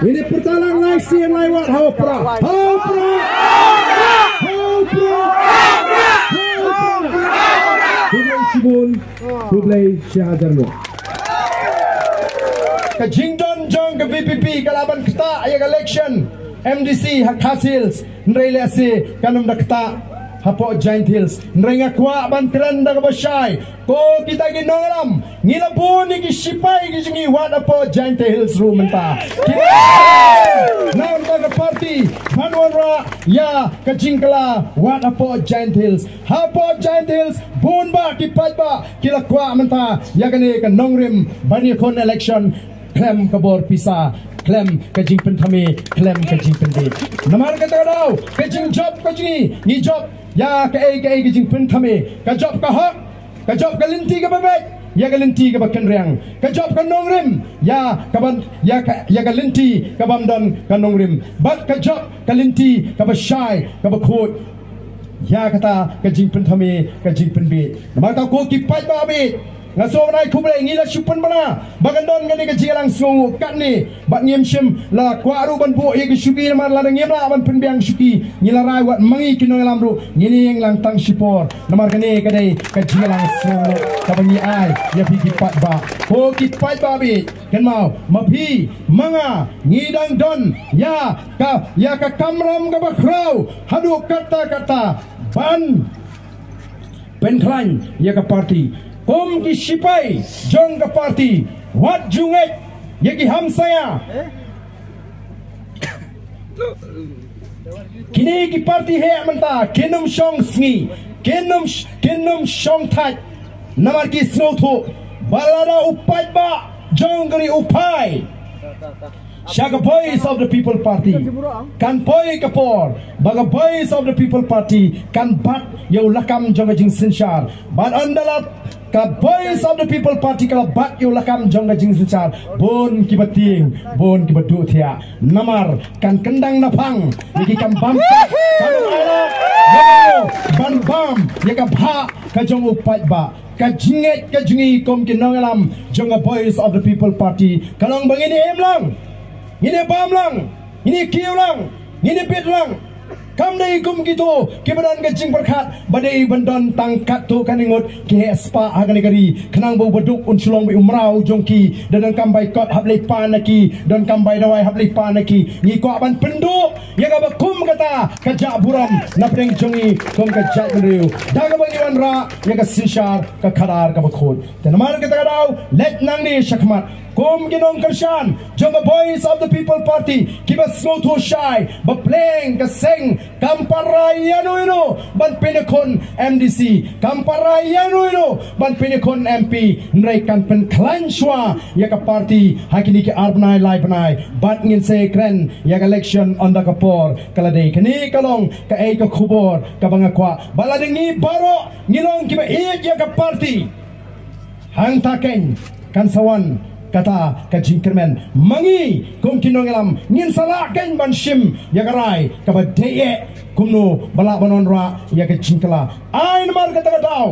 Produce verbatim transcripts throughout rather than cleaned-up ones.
Ini pyrta lang lai sien lai wat ha u Prah. Ha u Prah. Ha u Prah. Ha u Prah. Khublei shibun. Khublei shihajar nguh. Ka jingdon jong ka V P P ka la ban ktah ïa ka election M D C ha Khasi Hills. Hynrei lehse kan ym da ktah hapoh Jaintia Hills. Hynrei nga kwah ban kren da kaba shai. Ko kita ki nongïalam, ngi la bun ïa ki shipai ki jong ngi wat hapoh Jaintia Hills ruh mynta. Ki nongïalam ka party ban wanrah ïa ka jingkylla wat hapoh Jaintia Hills. Hapoh Jaintia Hills bun bah ki paidbah ki la kwah mynta ïa kane ka nongrim ban ïakhun election khlem ka bor pisa, khlem ka jingpynthame, khlem ka jingpynbeit. Namar kata ka daw, ka jingjop ka jong ngi, ngi jop ïa kaei kaei ka jingpynthame, ka jop ka hok, ka jop ka lynti kaba beit ïa ka lynti kaba kynriang, ka jop ka nongrim ïa ka ban, ïa ka, ïa ka lynti ka bym don ka nongrim, bad ka jop ka lynti kaba shai kaba khuid ïa kata ka jingpynthame, ka jingpynbeit. Namar kata ko ki paidbah beit, nga sngewbha ban ai khublei, ngi la shu pynbna ba kan don kane ka jingïalang sngewnguh katne. Bad ngim shym la kwah ruh ban buh ïa ki shuki namar lada ngim lah ban pynbiang shuki, ngi la rai wat ma ngi ki nongïalam ruh ngin ïeng lang tang shipor. Namar kane ka dei ka jingïalang sngewnguh kaba ngi ai ïa phi ki paidbah. Ko ki paidbah beit, kynmaw, ma phi ma nga ngi dang don ïa ka, ïa ka kamram kaba khraw haduh katta katta ban pynkhlaiñ ïa ka party. Kum ki shipai jong ka party, wat ju ngeit ïa ki hamsaïa. Kine ki party heh mynta kin ym shong sngi, kin ym sh-, kin ym shong thait. Namar ki sngewthuh ba lada u paidbah jong ka ri u phai sha ka Voice of the People Party, kan poi ka por ba ka Voice of the People Party kan bat ïa u lakam jong ka jingsynshar. Bad ynda la ka Voice of the People Party ka la bat ïa u lakam jong ka jingsynshar, bun kiba tieng, bun kiba duh thiah. Namar kan kyndang naphang ïa ki kam bamsap, kan ym ai lad ban bam ïa ka bhah ka jong u paidbah. Ka jingngeit ka jong ngi kum ki nongïalam jong ka Voice of the People Party ka long ba ngin ïa im lang, ngin ïa bam lang, ngin ïa kiew lang, ngin ïa bit lang. Kam dei kum kito kiba don ka jingpyrkhat ba dei ban don tang katto katne ngut ki heh spah ha kane ka ri, khnang ba u baduk un shu long beit u mraw jong ki. Da donkam bai kot hap leit pan na ki, donkam bai dawai hap leit pan na ki. Ngi kwah ban pynduh ïa kaba kum kata ka jah burom na pdeng jong ngi kum ka jaitbynriew da kaba ngi wanrah ïa ka synshar ka khadar kaba khuid. Te namar kata ka daw, leit nangne shakhmat kum ki nongkyrshan jong ka Voice of the People Party kiba sngewthuh shai ba pleng ka seng kam para ïano ïano ban pynïakhun M D C, kam para ïano ïano ban pynïakhun M P. Hynrei kan pynkhlaiñ shuwa ïa ka party ha kine ki ar bnai lai bnai, bad ngin sa kren ïa ka election ynda ka por ka la dei. Kane ka long kaei ka khubor kaba nga kwah, ba lada ngi baroh ngi long kiba ïeit ïa ka party, hangta keiñ kan sa wan kata ka jingkyrmen. Ma ngi kum ki nongïalam ngin sa lah keiñ ban shim ïa ka rai kaba dei eh kumno ba lah ban wanrah ïa ka jingkylla. Ai namar kata ka daw,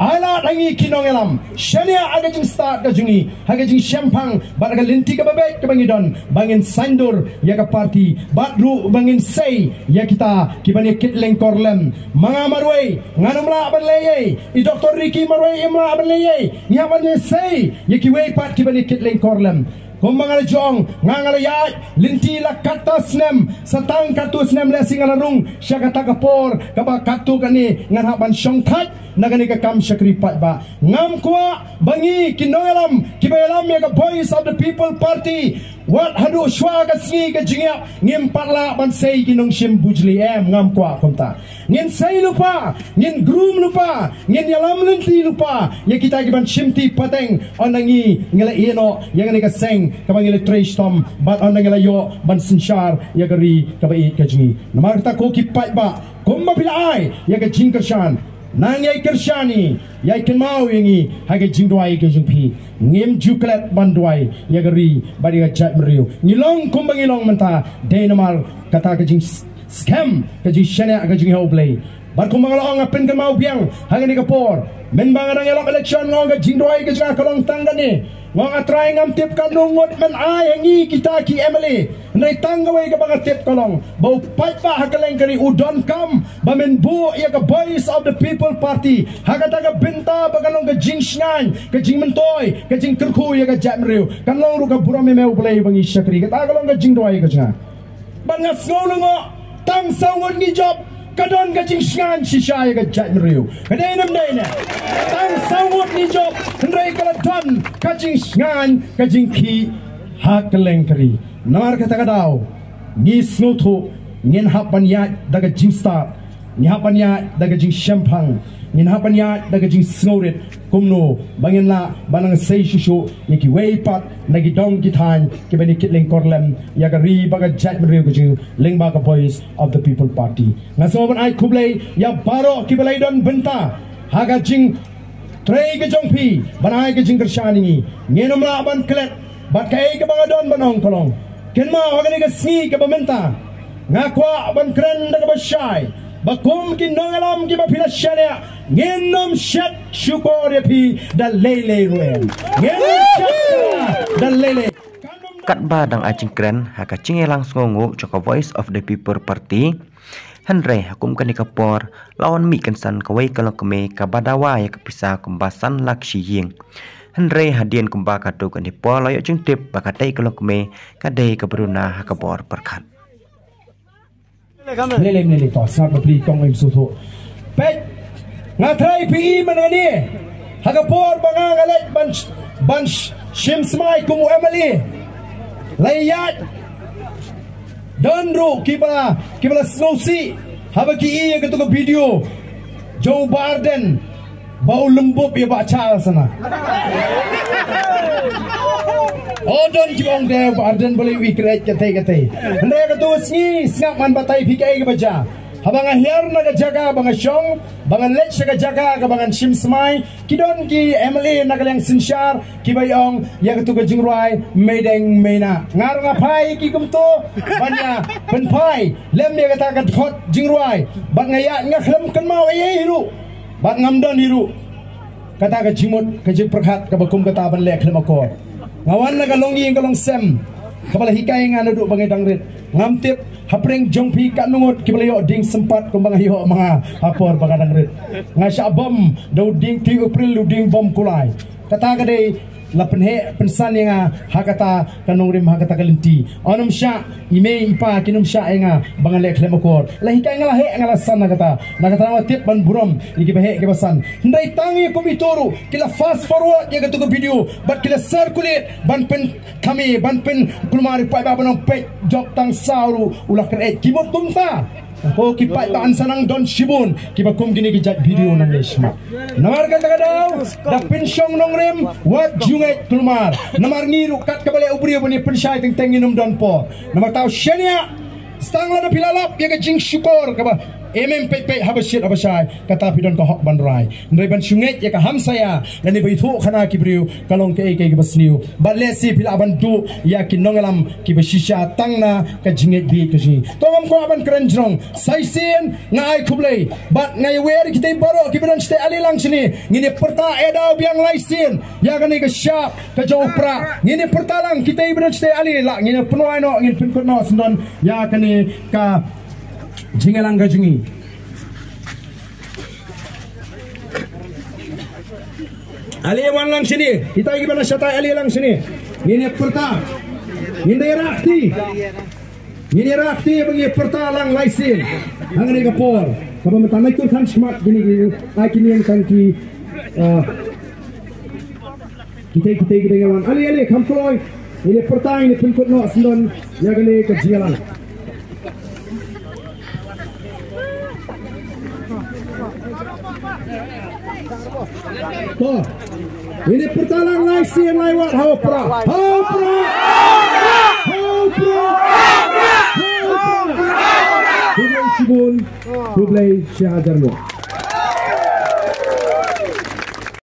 ai lad ha ngi ki nongïalam, shaniah ha ka jingstad ka jong ngi, ha ka jingshemphang bad ha ka lynti kaba beit kaba ngi don, ba ngin saiñdur ïa ka party, bad ruh ba ngin sei ïa kita kiban ïa kit lyngkor lem. Ma nga marwei ngan ym lah ban leh ei, i Doktor Ricky marwei im lah ban leh ei. Ngi hap ban ïa sei ïa kiwei pat kiban ïa kit lyngkor lem. Kumba nga la jong, nga nga la ïaid lynti la katto snem, sa tang katto snem lehse nga la rung sha kata ka por kaba katto katne ngan hap ban shongthait na kane ka kam shakri paidbah. Ngam kwah ba ngi ki nongïalam kiba ïalam ïa ka Voice of the People Party, wat haduh shuwa ka sngi ka jingïap ngim pat lah ban sei ki nongshim bujli, em, ngam kwah kumta. Ngin sei lypa, ngin groom lypa, ngin ïalam lynti lypa ïa kita kiban shimti pateng, ynda ngi ngi la ïehnoh ïa kane ka seng kaba ngi la trei shitom, bad ynda ngi la ïoh ban synshar ïa ka ri kaba ïeit ka jong ngi. Namar kata ko ki paidbah, kumba phi la ai ïa ka jingkyrshan, nang ïai kyrshan ïa ngi, ïai kynmaw ïa ngi ha ka jingduwai ka jong phi. Ngim ju klet ban duwai ïa ka ri bad ïa ka jaitbynriew. Ngi long kumba ngi long mynta dei namar kata ka jing s-, skhem, ka jingshaniah ka jong ngi ha U Blei. Bad kumba nga la ong, nga pynkynmaw biang ha kane ka por, mynba nga dang ïalap election, nga ong ka jingduwai ka jong nga ka long tang kane. Nga ong, A Trai, ngam tip katno ngut men ai ha ngi kita ki M L A. Hynrei tang kawei kaba nga tip ka long ba u paidbah ha kylleng ka ri u donkam ba men buh ïa ka Voice of the People Party ha kata ka bynta ba kan long ka jingshngaiñ, ka jingmyntoi, ka jingkyrkhu ïa ka jaitbynriew. Kan long ruh ka burom ïa me U Blei ba ngi shakri. Kata ka long ka jingduwai ka jong nga. Bad nga sngew lyngngoh, tang saw ngut ngi jop, ka don ka jingshngaiñ shisha ïa ka jaitbynriew. Ka dei ne ym dei ne? Tang saw ngut ngi jop, hynrei ka la don ka jingshngaiñ, ka jingkhih ha kylleng ka ri. Namar kata ka daw, ngi sngewthuh, ngin hap ban ïaid da ka jingstad, ngi hap ban ïaid da ka jingshemphang, ngin hap ban ïaid da ka jingsngewrit, kumno ba ngin lah ban nang sei shuh shuh ïa kiwei pat na ki dong ki thaiñ kiba ngi kit lyngkor lem ïa ka ri bad ka jaitbynriew ka jong ngi lyngba ka Voice of the People Party. Nga sngewbha ban ai khublei ïa baroh kiba la ïadon bynta ha ka jingtrei ka jong phi ban ai ka jingkyrshan ïa ngi. Ngin ym lah ban klet bad kaei kaba nga don ban ong ka long, kynmaw ha kane ka sngi kaba mynta, nga kwah ban kren da kaba shai ba kum ki nongïalam kiba phi la shaniah, ngin ym shet shukor ïa phi da lei lei ruh em. Ngin ym shet da lei lei. Katba dang ai jingkren ha ka jingïalang sngewnguh jong ka Voice of the People Party, hynrei ha kum kane ka por la wan mih kynsan kawei ka longkmie kaba dawa ïa ka pisa kumba san lak shi ïing. Hynrei hadien kumba katto katne por la ïoh jingtip ba katei ka longkmie ka dei kaba duna ha ka bor pyrkhat. Lele, lele, to, sngap bapli, tong im suthu. Peit, nga trai phi i man ngani. Ha ka por ba nga nga leit ban, ban sh-, shim smai kum u M L A. La ïaid. Don ruh kiba, kiba la sngewsih haba ki i ïa katu ka video jong u Bah Ardent ba u lymbup ïa Bah Charles na. O don kiba ong de Bah Ardent ba la ïohi kret katei katei. Hynrei katu ka sngi sngap man batai phi kaei kaba jia. Haba nga hiar na ka jaka ba nga shong, ba nga leit sha ka jaka kaba ngan shim smai, ki don ki M L A na ka liang synshar kiba ong ïa katu ka jingrwai Meideng Meina. Nga ruh nga phai ki kumto ban ïa pynphai lem ïa kata ka dkhot jingrwai. Bad nga ïaid nga khlem kynmaw ei ei ruh. Bad ngam don hi ruh kata ka jingmut ka jingpyrkhat kaba kum kata ban leh khlem akor. Nga wan na ka longïing ka longsem kaba la hikai nga naduh ba nga dang rit. Ngam tip hapdeng jong phi katno ngut kiba la ïoh ding sympat kumba nga ïoh ma nga ha por ba nga dang rit. Nga shah bom da u dieng, three April, u dieng bom kulai. Kata ka dei la pynheh pynsan ïa nga ha kata ka nongrim, ha kata ka lynti. Yn ym shah i mei i pa, kin ym shah ïa nga ba ngan leh khlem akor. La hikai nga la heh, nga la san na kata. Na kata nga tip ban burom ïa kiba heh kiba san. Hynrei tang ïa kum ito ruh ki la fast forward ïa katu ka video bad ki la circulate ban pynkhami, ban pynkulmar ïa u paidbah ban ong peit, jop tang saw ruh u la kren, ki mut kumta. Ko ki paidbah, yn sa nang don shibun kiba kum kine ki jait video nangne shwa. Namar kata ka daw da pynshong nongrim wat ju ngeit kulmar. Namar ngi ruh kat kaba leh u briew ban ïa pynshai teng teng ngin ym don por. Namar kata u shaniah, tang lada phi la lap ïa ka jingshukor kaba em em peit peit haba shit haba shai, kata phi don ka hok ban rai. Hynrei ban shu ngeit ïa ka hamsaïa lane ba ithuh khana ki briew ka long kaei kaei kaba sniew. Bad lehse phi lah ban duh ïa ki nongïalam kiba shisha tang na ka jingngeit bieit ka jong ngi. To ngam kwah ban kren jrong. Sa shisien nga ai khublei bad nga ïawer ïa kitei baroh kiba don shatei ale lang shane. Ngin ïa pyrta eh daw biang lai sien ïa kane ka shap ka jong u Prah. Ngin ïa pyrta lang kitei ba don shatei ale, lah ngin ïa pynwai noh, ngin pynkut noh syndon ïa kane ka jingïalang ka jong ngi. Ale wan lang shane, kita kiba na shatai ale lang shane. Ngin ïa pyrta, ngin da ïarap kti, ngin ïarap kti ba ngin ïa pyrta lang lai sien. Hangne ka por kaba mynta, nai tur khan shmat kine ki, ai kine tang ki, ah, kitei kitei kitei nga wan. Ale ale kham kloi. Ngin ïa pyrta, ngin ïa pynkut noh syndon ïa kane ka jingïalang. To. Ngin ïa pyrta lang lai sien lai wat. Ha u Prah. Ha u Prah. Ha u Prah. Ha u Prah. Khublei shibun. Khublei shihajar nguh.